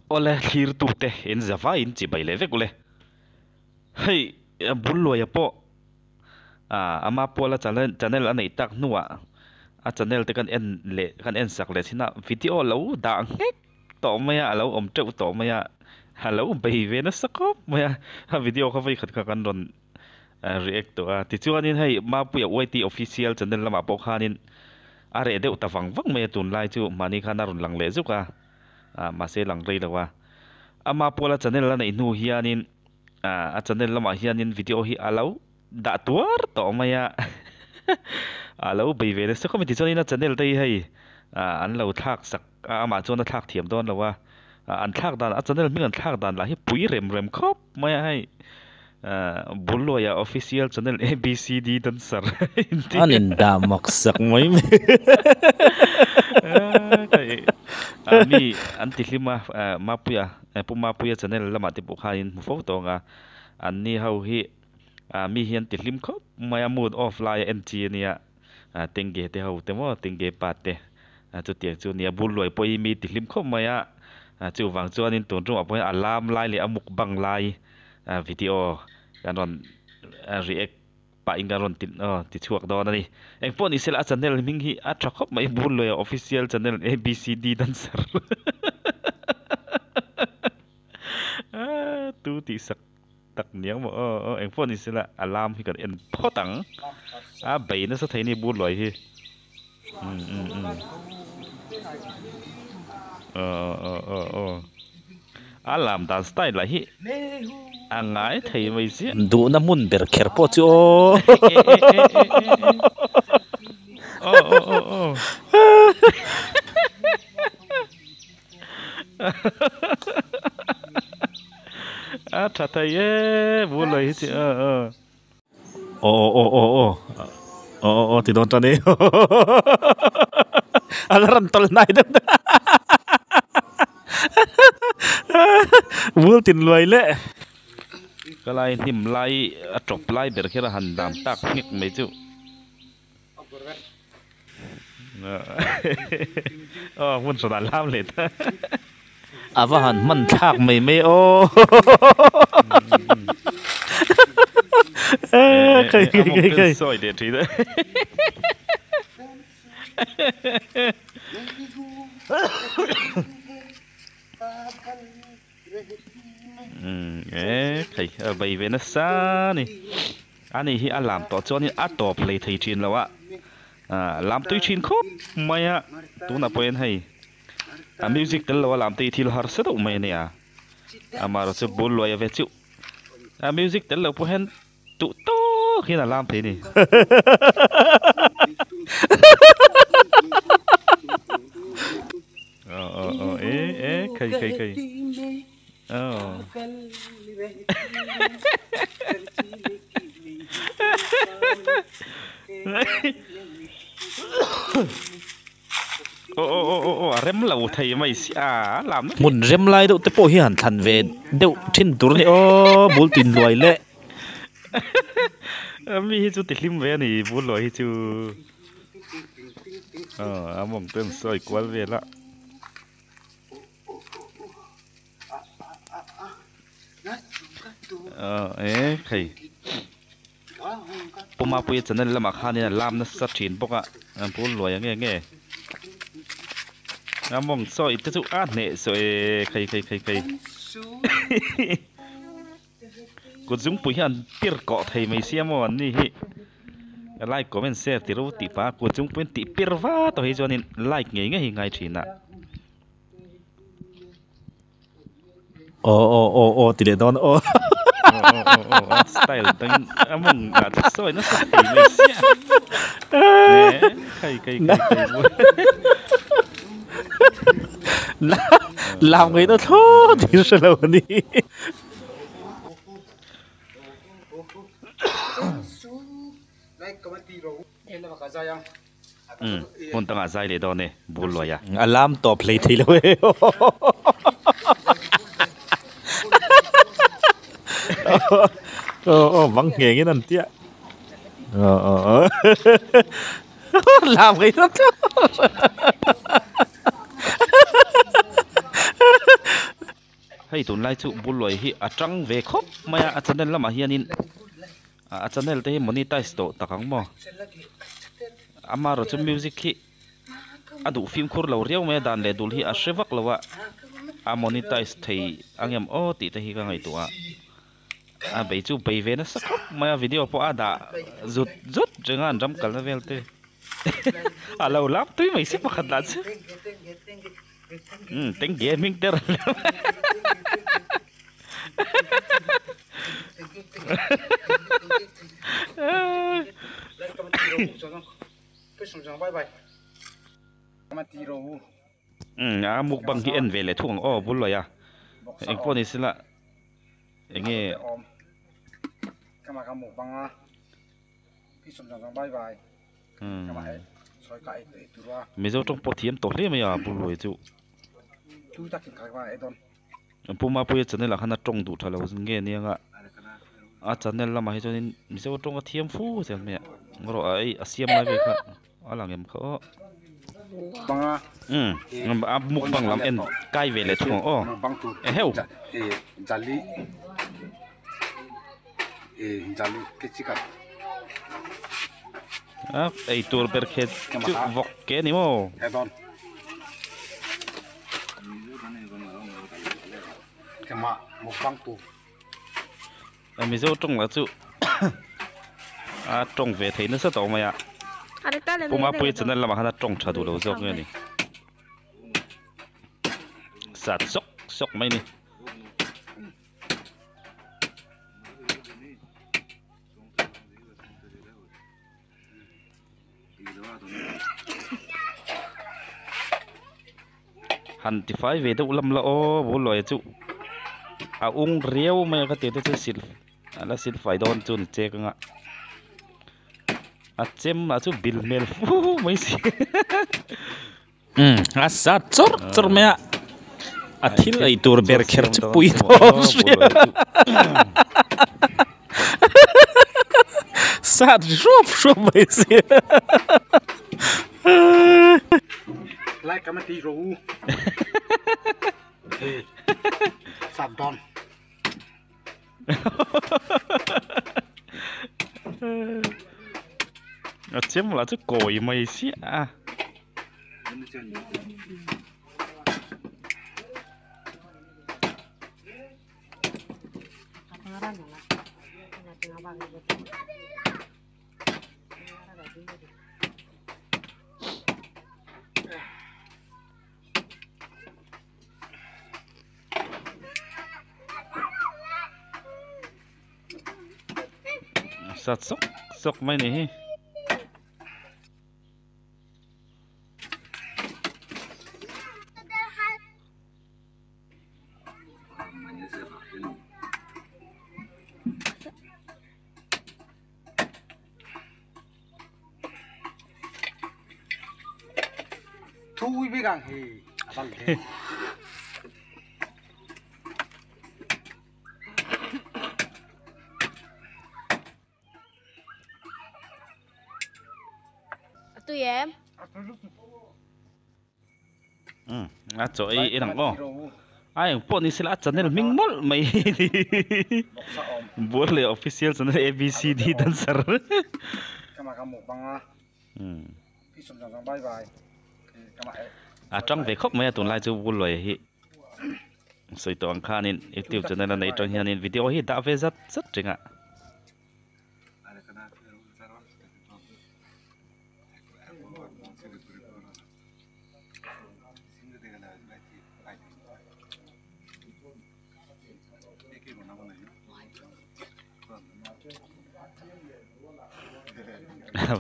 Awle thlirtute in zavaiin chibai leh vek ule. Hei Bulluaia pawh ama puala channel a neih tak hnuah a channel te kan en leh kan en sak leh thin a, video lo dah nghek tawh mai a, a lo awm teuh tawh mai a, a lo bei ve nasa khawp mai a, a video kha vawikhat kha kan rawn react tawh a. Tichuanin hei Mapuia YT official channel lamah pawh khanin a reh deuh ta vang vang mai a tunlai chu mahni khan a rawn lang leh zuk a. ah mahse lang rei lo a ama pawla channel a neih hnu hianin ah a channel lamah hianin video hi a lo dah tuar tawh mai a a lo bei ve nasa khawp mai tichuanin a channel te hi hei ah an lo thlak sak a amah chuan a thlak thiam dawn lo a ah an thlak dan a channel hming an thlak dan lah hi pui rem rem khawp mai a hei ah Bulluaia official channel ABCD dancer An indah mak sak mai mai. Mi an ti hlim a Mapuia Pu Mapuia channel lamah te pawh khanin hmu fo tawng a an ni ho hi mi hi an ti hlim khawp mai a mood off lai a en chi ania Tengge te ho te maw Tengge pa te chutiang chu ania Bulluai pawh hi mi ti hlim khawp mai a chuvang chuanin tun tumah pawh hian a lam lai leh a mukbang lai video kan rawn react pah in kan rawn ti aw ti chhuak dawn a ni. Eng pawh ni sela a channel hming hi a tha khawp mai Bulluaia official channel ABCD dancer tu tih sak tak niang maw aw aw eng pawh ni sela a lam hi kan en phawt ang a bei nasa thei a ni Bulluai hi um um um aw aw aw aw. A lam dan style lah hi a ngai thei mai chiah. Duhna hmun ber kher pawh chu aw. Aw aw aw aw. A tha thei e Bulai hi chu aw aw. Aw aw aw aw aw aw aw ti dawn ta ni a la rawn tawlh hnai deuh deuh bul tin luai leh. Ka lai hnim lai a tawp lai ber kher a han dam tak nghek mai chu. Aw hmun hran ah lam leh ta. A va han hman thlak mai mai aw. Khai khai khai khai. Sawi leh thin a. E khai a bei ve nasa a ni. Ani hi a lam tawh chuanin a tawp hlei thei thin lo a, lam tui thin khawp mai a, tunah pawhin hei a music tel lo a lam te hi thil harsa deuh mai a nia, amaherawhchu chu bul luai a ve chiuh, a music tel lo pawh hian duh tawk hian a lam thei a ni. Aw aw aw e e khai khai khai aw. Aw aw aw aw a rem lo thei mai si a lam na Hmun rem lai deuh te pawh hi han thlan ve deuh thin tur a ni aw bul tin luai leh. Mi hi chu ti hlim ve a ni bul luai hi chu. Aw a mawng ten sawi kual vel a. Aw e khei Pu Mapuia channel lamah khanin a lam nasa thin bawk a an pu luai ang nge nge a mawng sawi te chu a hneh saw e khei khei khei khei Kut zungpui hian pir kawh thei mai sia maw an ni hi like comment share ti ro tih pah a kut zungpui an tih pir va tawh hi chuanin like ngei ngei hi ngai thin a. Aw aw aw aw ti leh dawn aw. Aw aw aw aw a style tangin a mawng ah chu sawi nasa thei mai sia. Khai khai khai khai. Lam ngei na thlawt hi hre lo a ni. Hmun dangah zai leh dawn e, bul luai a. A lam tawp hlei thei lo e. Aw aw bang nghengin an tia. Aw aw aw. Lam ngei na thlawt. Hei tunlai chu Bulluai hi a tang ve khawp mai a, a channel lamah hianin a channel te hi monetize tawh tak ang maw? Amaherawh chu music hi a duh fimkhur lo riau mai a, dan leh dul hi a hre vak lo a, a monetize thei ang em aw tih te hi ka ngaihtuah a. A bei chu bei ve nasa khawp mai a, video pawh a dah zut zut reng a an ram kalna vel te a lo lam tui mai si pakhat lah chu. Umm tengge hming te rawn lam Umm a mukbang hi en ve leh thung ang aw bul lawih a engpawh ni sela. Enge Mizo tawng pawh thiam tawh hle mai a Bulluai chu. Pu Mapuia channel ah khan a tawng duh tha lo nge nia nga a channel lamah hi chuanin Mizo tawng a thiam fu zel mai a erawh a ei a siam lai vel kha a lang em kha aw. Umm a mukbang lam en kai ve leh thung ang aw eheu. A ei tur ber khet chu vawk ke ni maw. Mizo tawng lah chu a tawng ve thei nasa tawh mai a Pu Mapuia channel lamah khan a tawng tha duh lo zawk nge ni sat sawk sawk mai ni. Han tifai ve deuh lam la aw Bulluaia chu a ung riau mai a ka ti te chu sil a la sil fai dawn chu ni chek anga a chem lah chu bil hmel fu mai si Umm a sa chawr chawr mai a a thil ei tur ber kher chu pui dawn hria sat ri hruap hruap mai si. A chem lah chu kawi mai siah a. Sat sawk sawk mai ni hi. Umm a chaw ei en ang aw a eng pawh ni sela a channel hming mawlh mai hi Bual leh official channel ABCD dancer umm a tang ve khawp mai a tunlai chu Bulluaia hi sawi tawh ang khanin youtube channel a neih tang hianin video hi dah ve zat zat reng a.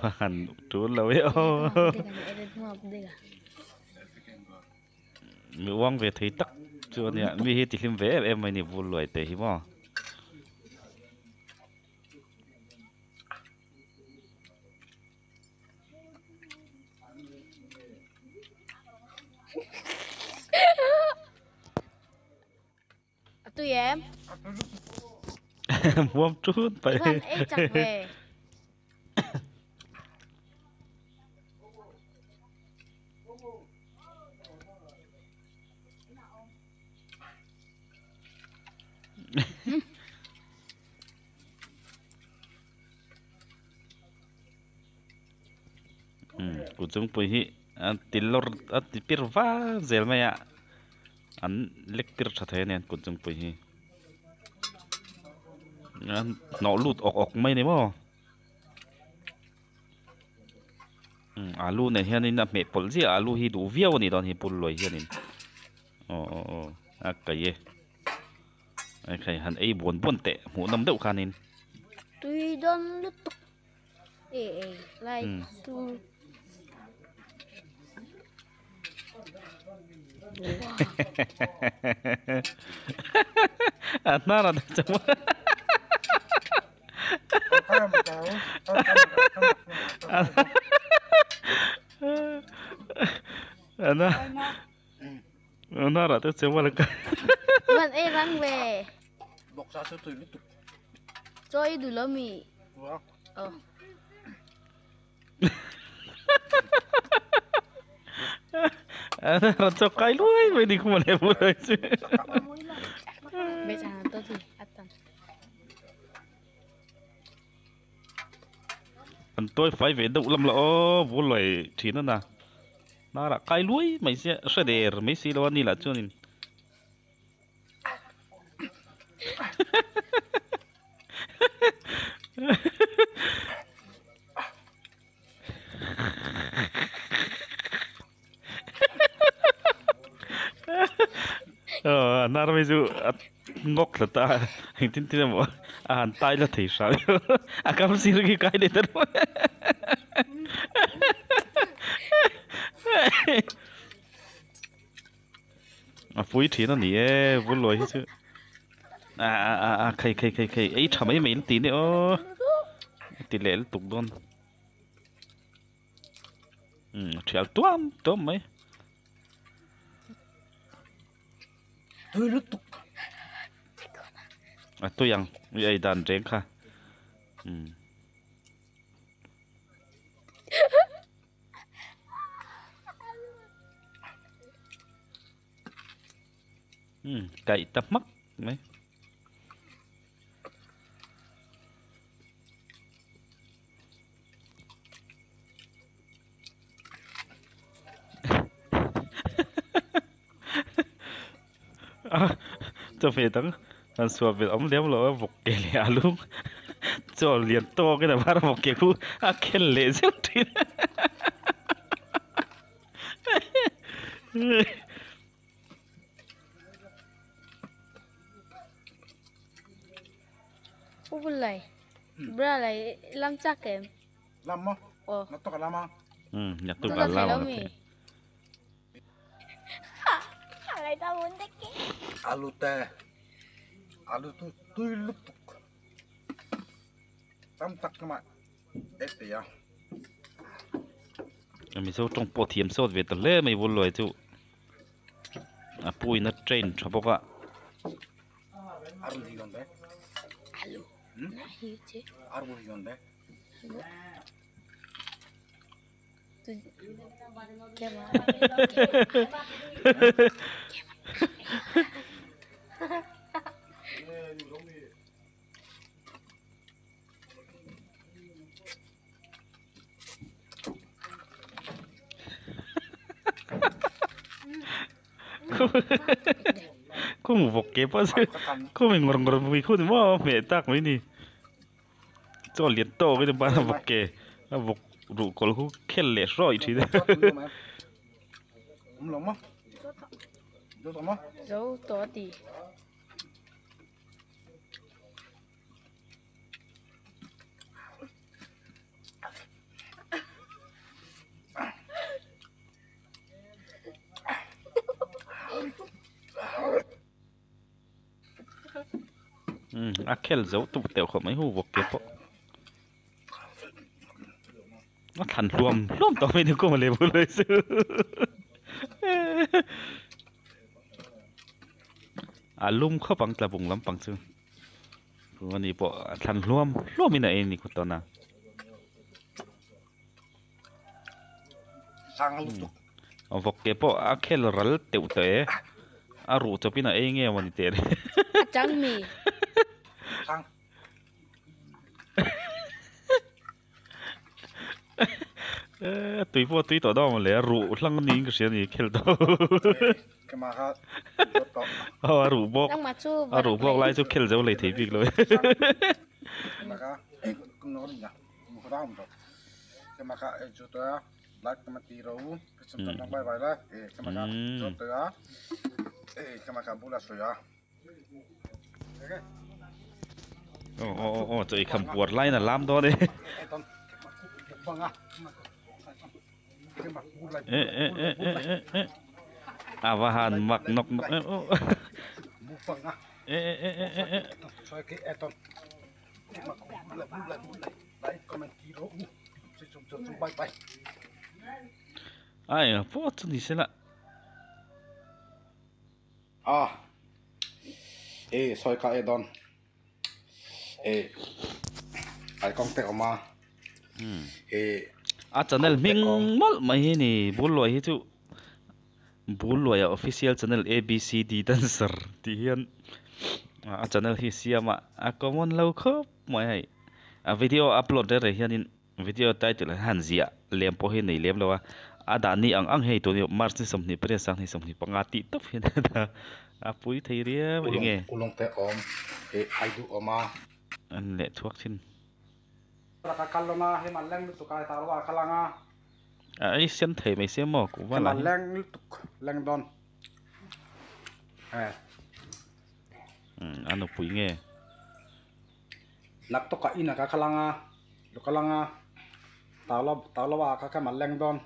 Va han tul lo e aw mi uang ve thei tak chu ania mi hi ti hlim ve em em mai ni bul luai te hi maw. Tui em? Muam tut pai. Chuan ei chak ve. Umm kut zungpui hi a ti lawr a ti pir va zel mai a an lek tir tha thei a ni an kut zungpui hi an hnawh lut awk awk mai a ni maw umm alu nen hianin a hmeh pawlh ziah a alu hi duh viau a nih dawn hi pulluai hianin aw aw aw a kaih e. Ekhai han ei buan buan teh hmuh nawm deuh khanin. Tui dawn lutuk e ei lai chu. A hnar a dah chauh a. Nara te chewa la ka. Man e rang ve. Boksa chu tui lutuk. Chaw i duh lo mi? Wa. Oh. Nara chaw kai luai mai ni khuma le bu lai chu. Be chang to thi atan. An toy fai ve deuh lam la aw bu lai thin ana. Hnarah kai luai mai sia hre der mai si lo a ni lah chuanin aw hnar mai chu a ngawk thla ta a engtin tin emaw a han tai la thei hram a kam sir khi kai leh ta ruai a pui thin a ni e vul lawi hi chu a a a khai khai khai khai ei tha mai mai an ti nia aw ti leh lutuk dawn umm a thial tuam tuam mai. Tui lutuk. A tui ang i ei dan reng kha umm. Umm kaih ta hmak mai. Chawhmeh dang han suah belh awm lem lo a vawk ke leh a lung chaw lian tawk in a var a vawk ke khu a khel leh zeuh thin U Bulai bra lai lam chak em? Lam maw? Aw. Na tawk a lam a. Umm na tawk a lam a. Alu te alu chu tui lutuk tam tak chu mah e ti a. Mizo tawng pawh thiam sawt ve ta hle mai Vulluai chu a pu in a train tha bawk a. Khung vawk ke pawh chu khung ngawr ngawr mai khu ni maw hmeh tak mai ni. Chaw lian tawk in a vawk ke a vawk ruh kawlh khu khel leh hrawih thin a. Zo tawh a ti. Umm a khel zo tuk teuh khawp mai hu vawk ke pawh a thlan hluam hluam tawh mai ni kawng a leh bul mai chu a lum khawp ang tlabung lampang chu ani pawh a thlan hluam hluam in a ei a ni kawt dawn a. Vawk ke pawh a khel ral teuh tawh e, a ruh chawpin a ei nge mawni teh le. A chang mi. E tui pawh tui tawh dawn mawle a ruh hlang niin ka hria a ni khel tawh aw a ruh bawk a ruh bawk lai chu khel zo lei thei bik lo e. Aw aw aw aw chaw eikham puar laiin a lam dawn e. E e e e e e a va han mak nawk nawk em aw e e e e e e. A engah pawh chu ni se la. A e sawi kha e dawn e ai kawng te awm a e a channel hming mawlh mai hi ni Bulluai hi chu Bulluaia official channel ABCD dancer tih hian a channel hi siam a a common lo khawp mai hei a video upload reng reng hianin Video title hian ziah lem pawh hi nei lem lo a, a dah ni ang ang hei tun hi March ni 28 2025 tih tawp hian a dah a pui thei riau eng nge. Ulawng te awm he ai duh awm a. An leh chhuak thin. Ka kal lawng a, hei man leng lutuk a, hetah lo a kal ang a. A ei sen thei mai sia maw kuhva lah hi. Hei man leng lutuk leng dawn e. Umm a nupui nge. Nak tawkah inah ka kal ang a, lo kal ang a, tau lo ah ka kha mal leng dawn.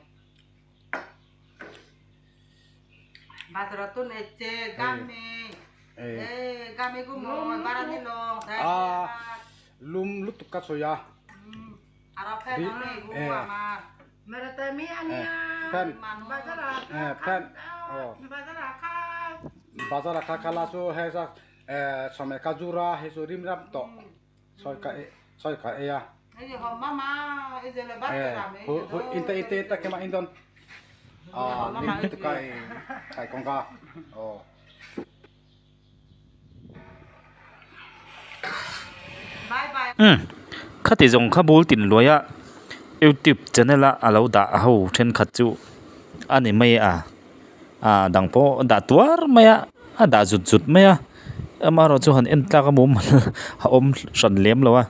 Lum lutuk ka sawi a. Fan bazar ah kha kal a chu hei zat. Sawmeh ka zur a, hei chu rim ram tawh sawi ka sawi ka ei a. Inte inte inte kema in dawn a lim lutuk a ei kai kawngka aw. Umm khati zawng kha bul tin luai a youtube channel a alo dah ho thenkhat chu a ni mai a. Ah dang pawh a dah tuar mai a a dah zut zut mai a amaherawh chu han en tlak a mumal a awm hran lem lo a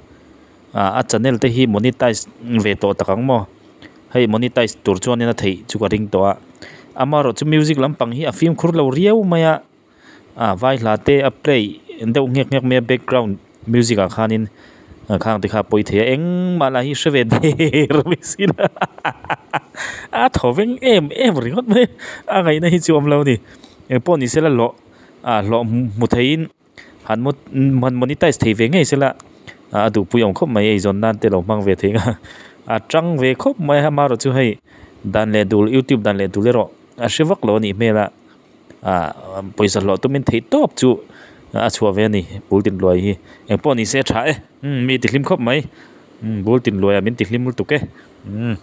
ah a channel te hi monetize ve tawh tak ang maw hei monetize tur chuanin a theih chu ka ring tawh a amaherawh chu music lampang hi a fimkhur lo riau mai a ah vai hla te a play deuh nghek nghek mai a background music ah khanin khang te kha a pawi thei a engmah lah hi hre ve der mai si lo a thaw veng em em ringawt mai a ngaihna hi chu a awm lo a ni engpawh ni sela hlawh ah hlawh hmu theiin han han monetize thei ve ngei sela a duhpui awm khawp mai eizawn nan te lo hmang ve thei ang a a tang ve khawp mai a amaherawh chu hei dan leh dul youtube dan leh dul erawh a hre vak lo a nih hmel a. ah pawisa hlawh tumin theih tawp chu a chhuah ve a ni bul tin luai hi engpawh ni se a tha e umm mi ti hlim khawp mai umm bul tin luaiah min ti hlim lutuk e umm.